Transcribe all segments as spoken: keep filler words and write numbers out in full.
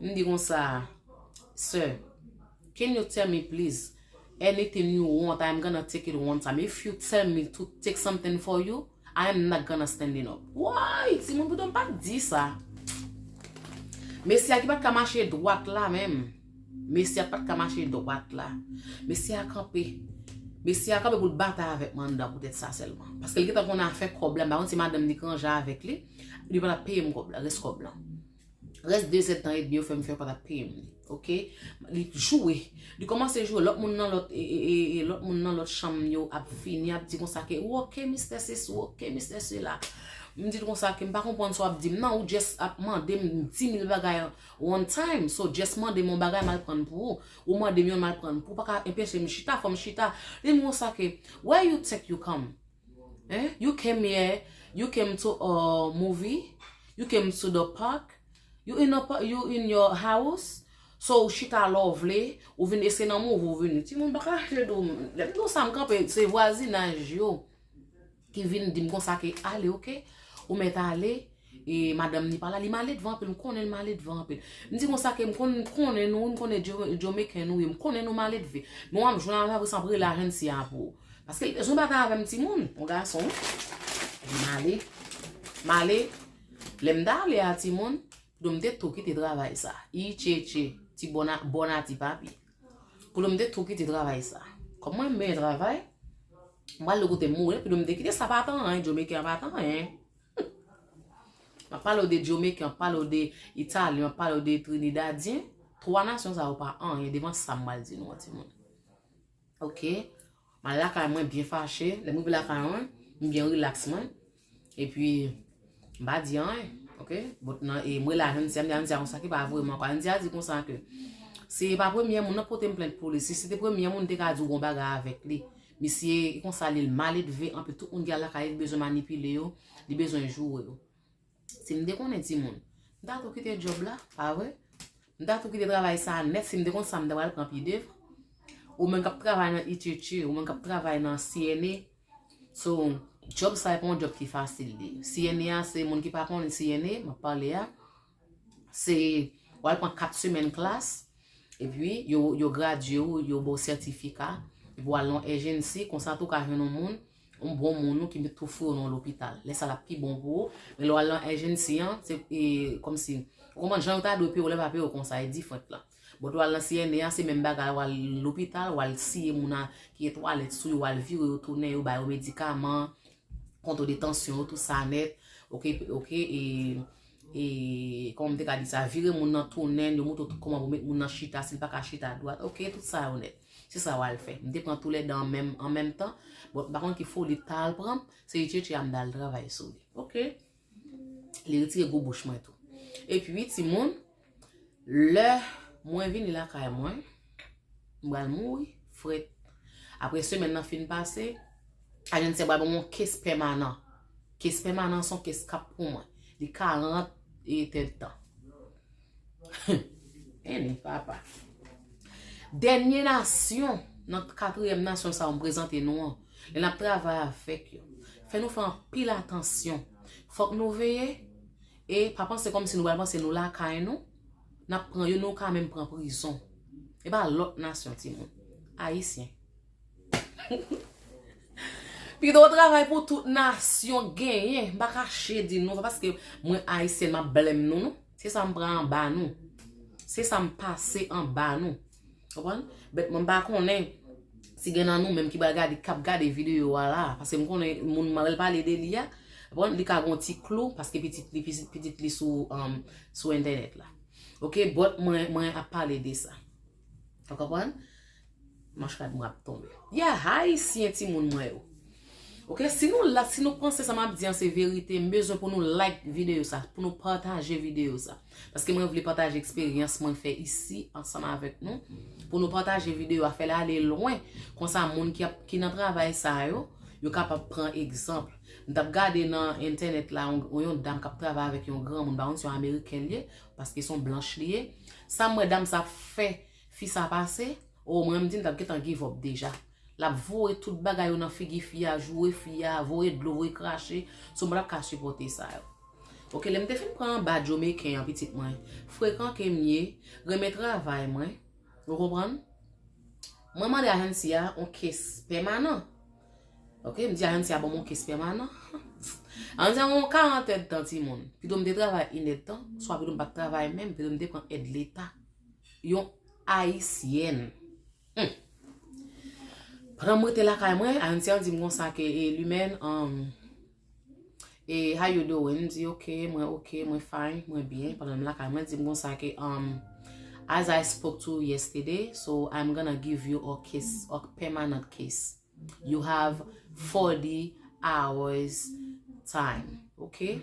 M di konsa, sir, can you tell me please? Anything you want, I'm gonna take it one time. If you tell me to take something for you, I am not gonna standing up. Why? Timoun, poutan m pa t di sa. Mesye a ki pa t ka mache dwat la menm. Mesye a pa t ka mache dwat la. Mesye a kanpe. Mesye a kanpe pou l batay avèk m anndan poutèt sa sèlman. Paske l gentan konn afè kòb la. M pa konn si madanm li k ranje avèk li. Li pa t ap peye m kòb la, rès kòb la. Rès de zèd tan edmi yo fè m fè pa t ap peye m li. Oke? Li joure. Li kòmanse joure. Lòt moun nan lòt, e, e, e, e, lòt moun nan lòt chanm yo ap vini, ap di konsa ke, ou oke, mistè sesi, ou oke, mistè sela. M di l konsa ke m pa konprann sa w ap di m nan, ou just ap mande m di mil bagay one time. So, just mande m yon bagay, m al pran l pou ou. Ou mande m yon, m al pran l pou ou. Pa ka enpeche m chita, fò m chita. Li di m konsa ke, where you think you come? Eh? You came here, you came to a movie, you came to the park, you in a, pa- you in your house, so ou chita lè w vle, ou vin ese nan movie ou vini. Timoun pa ka achte dou, lè m di w sa m kanpe, se vwazinaj yo ki vin di m konsa ke ale, oke, ou mèt ale, e madanm ni pa la, li maledve anpil, m konnen l maledve anpil. M di konsa ke m konn, m konnen nou, m konnen Jama- Jamaican nou ye, m konnen nou maledve. Men w ap jwenn avè sa pou rele ajansi a pou ou. Paske li bezwen batay avè m timoun, yon gason. M ale, m ale, lè m t ale a timoun, pou m te tou kite travay sa. I tchetche, ti bòna, bòna ti papi. Pou m te tou kite travay sa. Kòm mwen m benyen travay, m pral de kote m mouri, pou m te kite sa pa t anyen, Jamaican pa t anyen. M ap pale w de Jamaican, m ap pale w de Italyen, m ap pale w de Trinidadyen. Twa nasyon sa yo pa anyen devan sa m pral di nou an timoun. Oke? M al lakay mwen byen fache. Lè m rive lakay mwen, m byen rilaks mwen. Epi, m pa di anyen. Oke? But nan, e, m rele ajansi a, m di ajansi a konsa ki pa vre m ankò. Ajansi a di konsa ke se pa premye moun nan pote m plent pou li. Si se te premye moun, m te ka di w gon bagay avèk li. Misye, e konsa li, l maledve anpil. Tout moun ki al lakay li, li bezwen manipile yo, li bezwen joure yo. Si m te konnen timoun, m ta tou kite djòb la, pa vre? M ta tou kite travay sa a nèt, si m te konn sa m ta pral pran pi devan. Ou menm k ap travay nan I T T, ou menm k ap travay nan C N A. So, djòb sa a pa yon djòb ki fasil li. C N A a, se moun ki pa konnen C N A, m ap pale a. Se, w al pran kat semèn klas, epi yo, yo gradye w, yo ba w sètifika, epi w al nan agency, konsa tou ka jwenn yon moun, yon bon moun ou ki met tou fouye w nan lopital. Lè sa l ap pi bon pou ou. Men lè w al nan agency an, se, e, kòmsi, ou konprann jan yo ta dwe peye w lè pa peye w konsa, e diferan la. But w al nan C N A an, se menm bagay, w al lopital, w al siye moun nan ki gen twalèt sou yo, w al vire yo tounen, yo ba yo medikaman, kontwole tansyon yo, tout sa nèt. Oke, oke, e, e, kòman m te ka di sa, vire moun nan tounen, yo montre w tout kòman pou met moun nan chita, si l pa ka chita dwat. Oke, tout sa yo nèt. Se sa w al fè. M te pran toulède an menm, an menm tan. Bon, m pa konn ki foli t al pran m, se I T T a m t al travay sou li. Oke? Li retire gwo bouch mwen tou. Epi, timoun, lè mwen vini lakay mwen, m pral mouri frèt. Apre semèn nan fin pase, ajansi a pral ban mwen yon kes pèmanan. Kes pèmanan se yon kes k ap pou mwen. Li karant etèdtan. Eni, papa. Dènye nasyon nan katriyèm nasyon sa yo m prezante nou an, lè n ap travay avèk yo, fè nou fè anpil atansyon. Fòk nou veye e pa panse kòmsi nou pral panse nou lakay nou, n ap pran yo, nou ka menm pran prizon. E pa lòt nasyon, timoun. Ayisyen. Pito w travay pou tout nasyon genyen. M pa kache di nou, pa paske mwen ayisyèn, m ap blame nou, non. Se sa m pran anba nou. Se sa m pase anba nou. Konprann? But mwen pa konnen si gen nan nou menm ki pral gade, k ap gade videyo a la. Paske m konnen moun mwen pral pale de li a. Konprann? Li ka gon ti klou, paske pitit li, pitit, pitit li sou, um, sou entènèt la. Oke? But mwen, mwen ap pale de sa. Ou konprann? Manch rad mwen ap tonbe. Yeah, Ayisyen timoun mwen yo. Oke, si nou la, si nou panse sa m ap di an se verite, m bezwen pou nou like videyo sa, pou nou pataje videyo sa. Paske mwen vle pataje eksperyans mwen fè isi ansanm avèk nou. Pou nou pataje videyo a, fè l ale lwen. Konsa moun ki ap, ki nan travay sa yo, yo kapab pran egzanp. M t ap gade nan entènèt la, yon, yon dam k ap travay avèk yon granmoun, m pa konn si yon ameriken li ye, paske se yon blanch li ye. Sa m wè dam sa fè fi sa pase, o, mwen m di m t ap gentan give up deja. L ap voye tout bagay yo nan figi fi a, joure fi a, voye dlo, voye krache. So, mwen p ap ka sipòte sa yo. Ok, lè m te fin pran anba Jomekin an, pitit mwen, frekan ke m ye, renmen travay mwen, ou konprann? Mwen mande ajansi a yon kes pèmanan. Ok, m di ajansi a ban m yon kes pèmanan. Ajansi a ban m yon karant èdtan, timoun. Pito m te travay inèdtan, swa pito m pa t travay menm, pito m te pran èd leta. Yon ayisyèn. Hmm. Pandan m rete lakay mwen, ajansi a di m konsa ke, e, Lumène, um, e, how you doing? M di, ok, mwen ok, mwen fine, mwen byen. Pandan m lakay mwen, di m konsa ke, um, as I spoke to you yesterday, so I'm gonna give you a case, a permanent case. You have forty hours time, ok?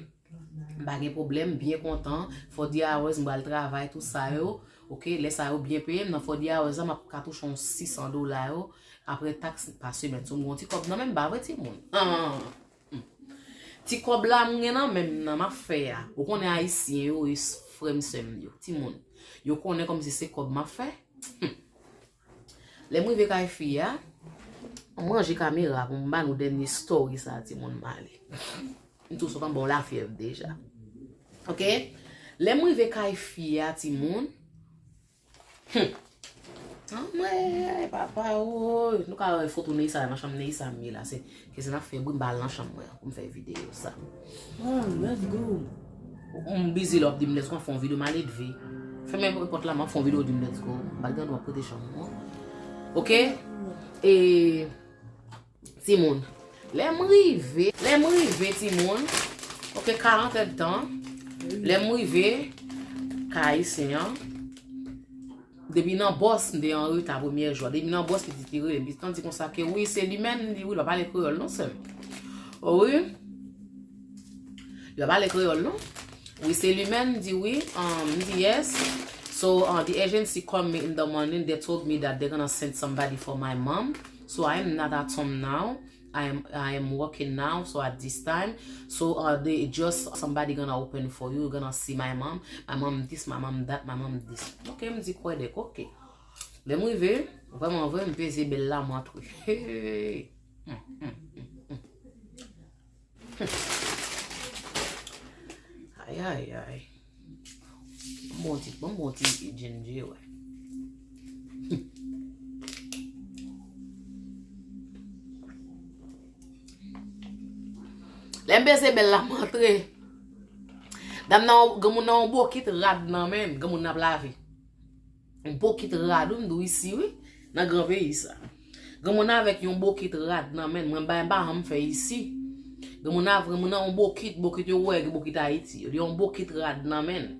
M pa gen pwoblèm, byen kontan. Forty hours, m pral travay, tout sa yo. Ok, lè sa yo byen peye m, nan forty hours la, m ap ka touche yon sis san dola yo. Apre taks pa semèn. So, m gon ti kòb nan men m, pa vre, timoun? Ah, hmm. Ti kòb la, m gen nan men m nan, m ap fè a. Ou konnen ayisyen yo, e frè m, sè m yo. Timoun, yo konnen kòmsi se kòb m ap fè. Hmm. Lè m rive kay fi a, m ranje kamera pou m ba nou dènye story sa, timoun, m ale. M tou sot anba yon lafyèv deja. Ok? Lè m rive kay fi a, timoun. Hmm. Anmwey, papa, o. Nou ka wè foto Neissa nan chanm Neissa m ye la. Se, se sa n ap fè bri, m ba al nan chanm mwen pou m fè videyo sa. Ah, let's go. M bizi lè w ap di m let's go, m ap fè yon videyo, m al edve. Fèmen pòt la, m ap fè yon videyo, di m let's go. M pa t gen dwa prete chanm mwen. Ok? E, timoun. Lè m rive, lè m rive, timoun. Ok, karant èdtan. Lè m rive kay ayisyen an. Depi nan bòs, m te an reta premyè jou a. Depi nan bòs, pitit li rele m. Pitit lan di konsa ke, wi, se Lumène, m di, wi, l pa pale kreyòl non, sè m. O wi. Li pa pale kreyòl non. Wi, se Lumène, m di, wi. Um, m di, yes. So, uh, the agency called me in the morning. They told me that they're gonna send somebody for my mom. So, I am not at home now. I am, I am working now, so at this time, so, uh, they just, somebody gonna open for you, gonna see my mom, my mom this, my mom that, my mom this. Ok, m di kwè dèk, ok. Lè m rive, vrèman vre, m peze bèl la, m antre. Hey, hey, hey. Hmm, hmm, hmm, hmm. Hmm. Ay, ay, ay. Bon ti, bon, bon ti ginger, wè. Lè m peze bèl la, m antre. Dam nan, granmoun nan yon bokit rad nan men l, granmoun nan ap lave. Yon bokit rad, wi, m di w isi, wi, nan gran peyi sa. Granmoun nan avèk yon bokit rad nan men l, mwen bay, m pa janm fè isi. Granmoun nan, granmoun nan yon bokit, bokit yo wè, gen bokit Ayiti yo. Li yon bokit rad nan men l.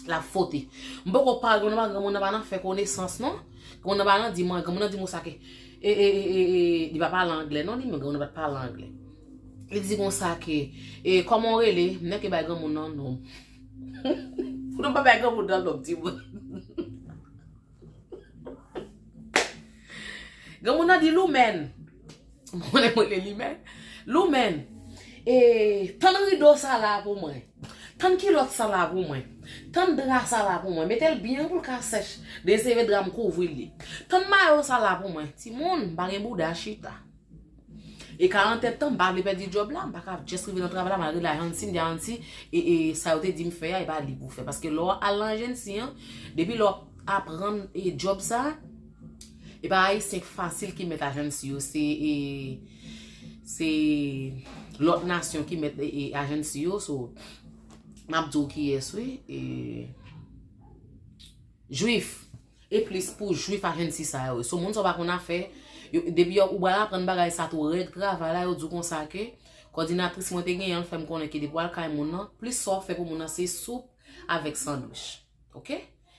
L ap fwote. M poko pale, granmoun nan, granmoun nan pa nan fè konesans, non. Granmoun nan pa nan di mwen, granmoun nan di m konsa ke, e, e, e, e, e, li pa pale anglè, non, li menm, granmoun nan pa t pale anglè. Li di konsa ke, e, kòman w rele? M nèke bay granmoun nan non. Pou nou pa bay granmoun nan non, timoun. Granmoun nan di, Lumène. Mwen, mwen rele Lumène. Lumène. E, tann rido sa la pou mwen. Tann kilòt sa la pou mwen. Tann dra sa la pou mwen. Mete l byen pou l ka sèch. Dezenve dra m kouvri li. Tann mayo sa la pou mwen. Timoun, m pa gen bouda chita. E karant èdtan, m pa vle pèdi djòb la, m pa ka just rive nan travay la, m al rele ajansi, m di ajansi, e, e, sa yo te di m fè a, e pa li pou fè. Paske lè w al nan ajansi an, depi lè w ap aprann, e, djòb sa, e pa ayisyen k fasil ki mèt ajansi yo, se, e, se lòt nasyon ki mèt, e, e, ajansi yo, so, m ap di w kiyès, wi, e, Jwif. E plis pou jwif ajansi sa yo. So, moun sa yo pa konn afè. Yo, depi yo, ou pral aprann bagay sa tou, règ travay la, yo di w konsa ke kòdinatris mwen te genyen an fè m konnen ke depi w al kay moun nan, plis sa w ap fè pou moun nan se soup avèk sandwich. Ok?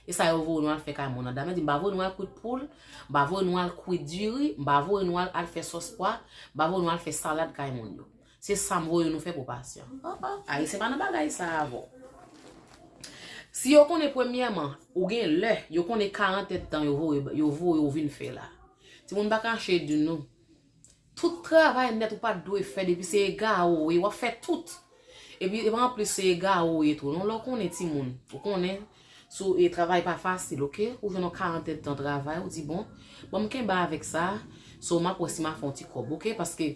E sa yo voye nou al fè kay moun nan. Dam nan di, m pa voye nou al kwit poul, m pa voye nou al kwit diri, m pa voye nou al, al fè sòs pwa, m pa voye nou al fè salad kay moun yo. Se sa m voye nou fè pou pasyan. Ah, ah, Ayisyen pa nan bagay sa avè w. Si yo konnen premyèman, ou gen lè, yo konnen karant èdtan yo voye, yo voye w vin fè la. Timoun pa kache di nou. Tout travay nèt ou pa t dwe fè depi se egare w ye, w ap fè tout. Epi, epi anplis se egare w ye tou. Non, lè w konnen timoun, ou konnen sou e travay pa fasil, ok? Ou jwenn yon karant èdtan travay, ou di, bon, bon, m kenbe avèk sa, so m ap wè si m a fè yon ti kòb, ok? Paske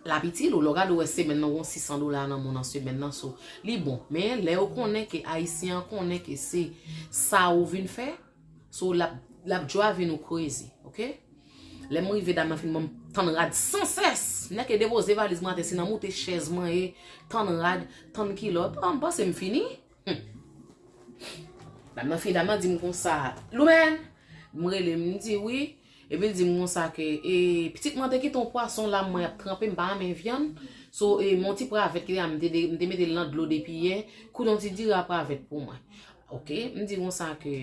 l ap itil ou. Lè w gade w wè semèn nan, w gon sis san dola nan men w nan semèn nan, so, li bon. Men lè yo konnen ke Ayisyen an konnen ke se sa ou vin fè, so, l ap, l ap drive ou crazy, oke? Lè m rive, dam nan fin ban m tann rad sansès. M nèke depoze valiz mwen atè, se nan moute chèz mwen ye, tann rad, tann kilòt. Ah, m panse m fini. Hmm. Dam nan fin, dam nan di m konsa, Loumen! M rele, m di wi. Epi l di m konsa ke, e, pitit mwen te kite yon pwason la, mwen ap tranpe, m pa renmen vyann. So, e, m yon ti pravèt ki te la, m te, de- m te mete l nan dlo depi yè. Koud yon ti diri a pravèt pou mwen. Oke, m di konsa ke,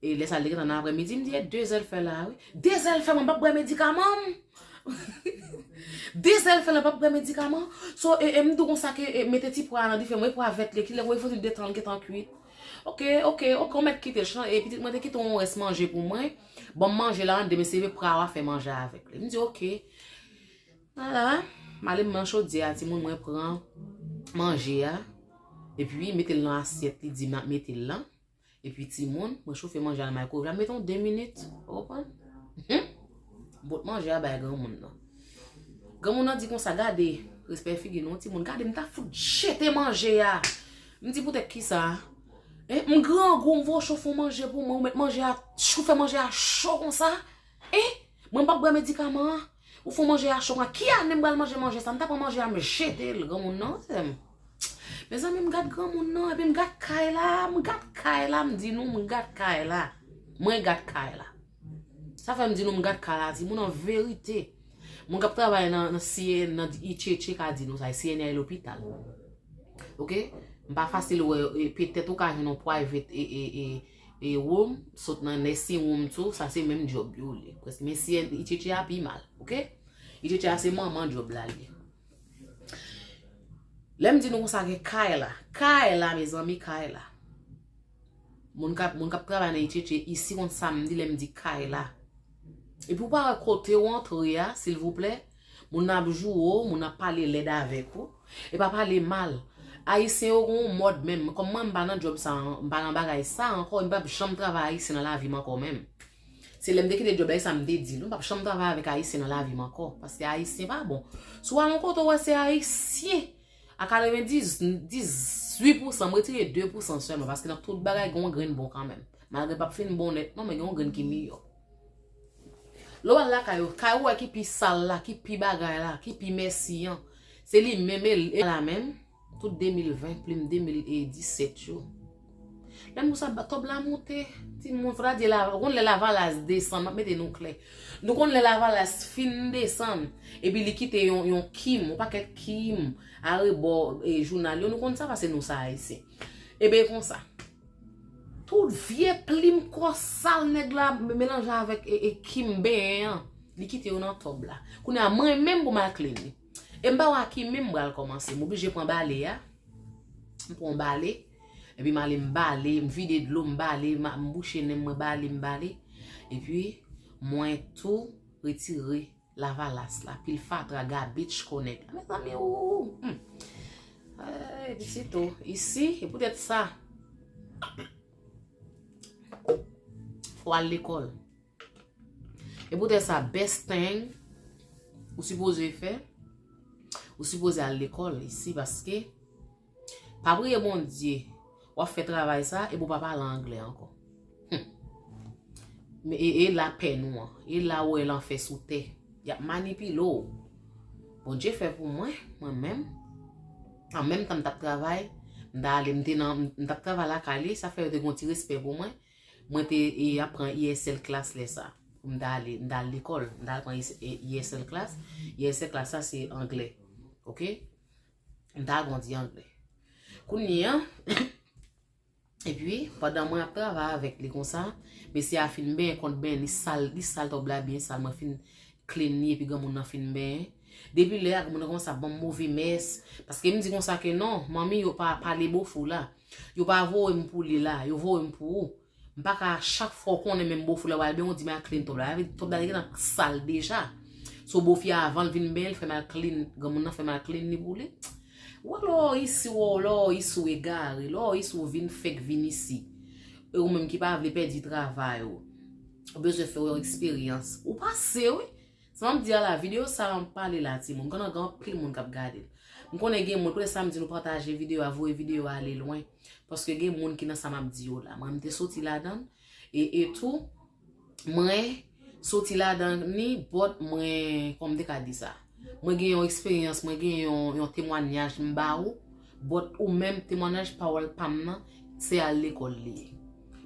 e, lè sa l te gentan nan aprèmidi, m di, e, dezè l fè la, wi. Dezè l fè, mwen p ap bwè medikaman m. Dezè l fè la, m p ap bwè medikaman. So, e, e, m di konsa ke, e, mete ti pwa a nan dife, mwen pravèt li, kilè, mwen fouti detan l gentan kwit. Oke, oke, oke, ou mèt kite l, chan, e, pitit mwen te kite yon rès manje pou mwen. Ban m manje la, an demen se pwa a fè manje avèk li. M di, oke. Ala, m ale m nan chodyè a, timoun, mwen pran manje a. Epi, mete l nan asyèt, li di m ap mete l lan. Epi, timoun, mwen chofe manje a nan maykrowev la, m mete yon de minit. Ou konprann? Hmm. Bot manje a bay granmoun nan. Granmoun nan di konsa, gade, respè figi nou, timoun, gade, m ta fout jete manje a. M di, poutèt kisa? Eh, m grangou, m voye w chofe yon manje pou mwen, ou mèt manje a, ou fè manje a cho konsa? Eh, mwen m p ap bwè medikaman an. Ou fè yon manje a cho konsa. Ki ane m pral manje manje sa? M ta pran manje a, m jete l, granmoun nan, sè m. Mezanmi, m gad granmoun nan, epi m gad kay la, m gad kay la, m di nou, m gad kay la. Mwen gad kay la. Sa fè m di nou, m gad kay la, timoun, an verite. Moun k ap travay nan, nan C N, nan I T T ka di nou sa, C N A lopital. Oke? M pa fasil wè, e, petèt ou ka jwenn yon private, e, e, e, e room, sot nan nursing room tou, sa se menm djòb yo li. Prèske, men C N, I T T a pi mal, oke? I T T a se manman djòb la li ye. Lè m di nou konsa gen kay la, kay la, mezanmi, kay la. Moun k ap, moun k ap travay nan I T T isi konn sa m di lè m di kay la. Epi ou pa wè kote w antre a, silvouplè, moun nan ap joure w, moun nan ap pale lèd avèk ou. E pa pale mal. Ayisyen yo gen yon mòd menm. Kòm mwen, m pa nan djòb sa, m pa nan bagay sa ankò, m p ap janm travay Ayisyen nan lavi m ankò menm. Se lè m te kite djòb la, e sa m te di l. M p ap janm travay avèk Ayisyen nan lavi m ankò. Paske Ayisyen pa bon. Si w al yon kote, w wè se Ayisyen. A katrevendizuit pousan, m retire de pousan sèlman, paske nan tout bagay, gen yon grenn bon kanmenm. Malgre l p ap fin bon nèt, non, men gen yon grenn ki miyò. Lè w al lakay yo, kay ou wè ki pi sal la, ki pi bagay la, ki pi mèsi an, se li menm e la menm, tout de mil ven, plim de mil disèt yo. Lè m konsa, ba- tòb la monte. Timoun, fò ta di la, ou konn lè lavalas desann, m ap mete nou klè. Nou konn lè lavalas fin desann, epi li kite yon, yon kim, yon pakèt kim, arebò, e, jounal yo, nou konn sa, paske nou sa Ayisyen. Ebyen, konsa. Tout vye plim kò sal nèg la melanje avèk, e, e, kim benyen an, li kite yo nan tòb la. Kounye a, mwen menm pou m al clean li. E m pa wè a ki men m pral kòmanse. M oblije pran bale a. M pran bale. Epi m ale m bale, m vide dlo, m bale, m, m bouche nen m, mwen bale, m bale. Epi mwen tou retire lavalas la, pil fatra, gabich, kò nèg la. Mezanmi, ou, hmm. Ay, pitit ou, isi, e poutèt sa, fò w al lekòl. E poutèt sa, best thing ou sipoze fè, ou sipoze al lekòl isi, paske pa priye Bondye, w ap fè travay sa, epi w pa pale anglè ankò. Hmm. Men e, e la pèn ou an, e la ou wè lanfè sou tè. Y ap manipile w. Bondye fè pou mwen, mwen menm. An menm tan m t ap travay, m ta ale, m te nan, m t ap travay lakay li, sa fè yo te gen yon ti respè pou mwen. Mwen te, e, ap pran E S L class lè sa. M ta ale, m ta al lekòl, m ta al pran E S L class. E S L class sa se anglè. Oke? M ta al grandi anglè. Kounye a, epi, pandan mwen ap travay avèk li konsa, mesye a fin benyen kont benyen, li sal, li sal tòb la byen sal, mwen fin clean li, epi granmoun nan fin benyen. Depi lè a, granmoun nan kòmanse ap ban m move mès, paske m di konsa ke non, manmi, yo pa pale bofou la. Yo pa voye m pou li la, yo voye m pou ou. M pa ka chak fwa w konnen menm bofou la w al benyen w di m al clean tòb la. Sa vle di tòb la te gentan sal deja. So bofi a avan l vin benyen l fè m al clean, granmoun nan fè m al clean li pou li. Ou wè lè w isi, w wè lè w isi w egare, lè w isi w vin fèk vin isi. E ou menm ki pa vle pèdi travay ou. Ou bezwen fè yon eksperyans. Ou pase wi. Sa m ap di a la, videyo sa a m pale la, timoun, m konnen gen anpil moun k ap gade l. M konnen gen moun, poutèt sa m di nou pataje videyo a, voye videyo a ale lwen. Paske gen moun ki nan sa m ap di yo la. Mwen, m te soti ladan l. E, e tou, mwen soti ladan li, but mwen, kòman m te ka di sa? Mwen gen yon eksperyans, mwen gen yon, yon temwanyaj m ba ou, but ou menm temwanyaj pa w pa m nan, se al lekòl li ye.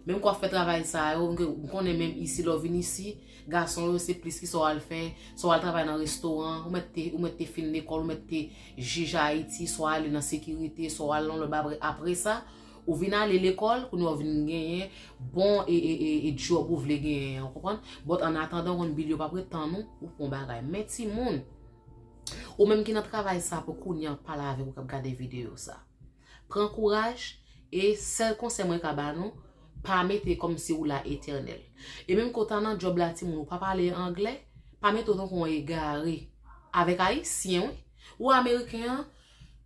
Menm ke w ap fè travay sa yo, m konnen menm isi, lè w vin isi, gason yo se plis ki sa w al fè, sa w al travay nan restoran, ou mèt te, ou mèt te fin lekòl, ou mèt te jij Ayiti, sa w ale nan sekirite, sa w al nan lòt bagay. Apre sa, ou vin ale lekòl, kounye a w vin genyen bon e, e, e, e djòb ou vle genyen an, ou konprann? But an atandan, w konn bil yo p ap ret tann ou, ou pran bagay. Men timoun, ou menm ki nan travay sa pou kounye a, pale avèk ou k ap gade videyo sa. Pran kouraj, e sèl konsèy mwen ka ba nou, pa mete kòmsi ou la etènèl. E menm ke w ta nan djòb la, timoun, ou pa pale anglè, pa mete w tankou yon egare. Avèk ayisyen, wi. Ou ameriken an,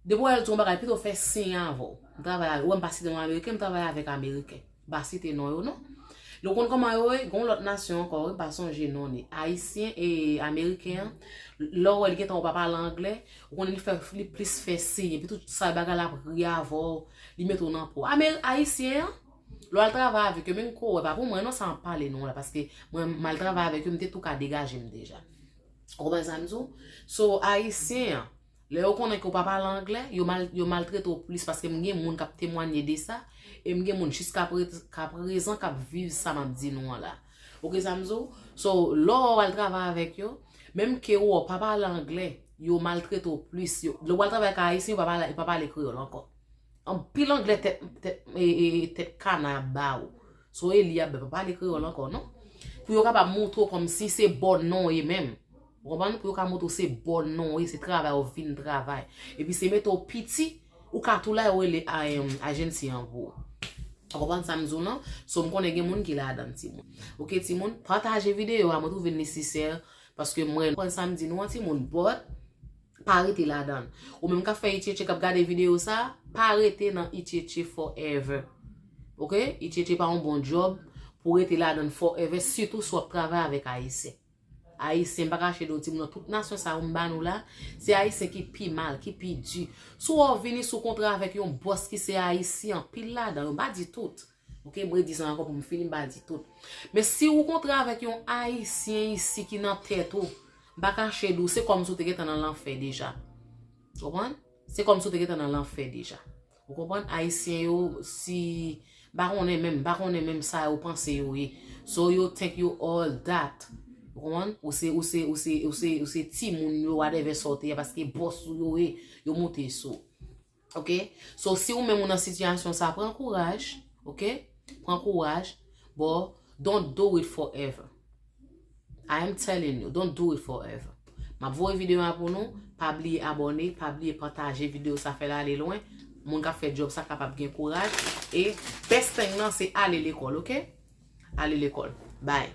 depi w wè l di yon bagay, pito fè siy avè w. M travay avèk, ou wè m pa site non ameriken, m travay avèk ameriken. M pa site non yo, non. Lè w konn kòman yo ye, gen yon lòt nasyon ankò, wi, m pa sonje non li. Ayisyen e ameriken an, lè w wè li gentan ou pa pale anglè, ou konnen li fè, li plis fè siy, epi tout sal bagay la ap ri avè w, li mete w nan po. Amer-, ayisyen an, lè w al travay avèk yo, menm ke w wè, pa pou mwen non sa m ap pale non la, paske mwen, m al travay avèk yo, m te tou ka degaje m deja. Ou konprann sa m di w? So, ayisyen an, lè yo konnen ke w pa pale anglè, yo mal, yo maltrete w plis, paske m gen moun k ap temwanye de sa, e m gen moun jiska pre-, ka prezan k ap viv sa m ap di nou an la. Oke, sa m di w? So, lè w al travay avèk yo, menm ke w pa pale anglè, yo maltrete w plis. Yo, lè w al travay ak ayisyen, yo pa pale, yo pa pale kreyòl ankò. Anpil anglè tèt, tèt, e, e, e, tèt kana y ap ba ou. So, e li y ap ba, pa pale kreyòl ankò, non. Pou yo kapab montre w kòmsi se bòn non w ye menm. Ou konprann? Pou yo ka montre w se bòn non w ye, se travay ou vin travay. Epi se mete w piti, ou ka tou la yo rele a, em, ajansi an pou ou. Ou konprann sa m di w lan? So, m konnen gen moun ki ladan l, timoun. Oke, timoun, pataje videyo a, mwen twouve l nesesè, paske mwen konn sa m di nou an, timoun, but pa rete ladan l. Ou menm k ap fè itchetche, k ap gade videyo sa, pa rete nan itchetche forever. Oke? Itchetche pa yon bon djòb pou rete ladan l forever, sitou si w ap travay avèk ayisyen. Ayisyen, m pa kache di w, timoun, nan tout nasyon sa yo m ba nou la, se ayisyen ki pi mal, ki pi di. Si w wè w vini sou kontra avèk yon bòs ki se ayisyen, anpil ladan yo, m pa di tout. Oke, m redi sa ankò pou m fini, m pa di tout. Men si w kontre avèk yon ayisyen isi ki nan tèt ou, m pa kache di w, se kòmsi w te gentan nan lanfè deja. Konprann? Se kòmsi w te gentan nan lanfè deja. Ou konprann? Ayisyen yo, si, m pa konnen menm, m pa konnen menm sa yo panse yo ye. So yo think you all that. Ou konprann? Ou se, ou se, ou se, ou se, ou se timoun yo, whatever sa w te ye, paske bòs ou yo ye, yo moute sou. Oke? So, si ou menm ou nan sitiyasyon sa, pran kouraj, oke? Pran kouraj, but don't do it forever. I am telling you, don't do it forever. M ap voye videyo a pou nou, pa bliye abòne, pa bliye pataje videyo sa, fè l ale lwen. Moun k ap fè djòb sa kapab gen kouraj. E best thing nan, se ale lekòl, oke? Ale lekòl. Bye.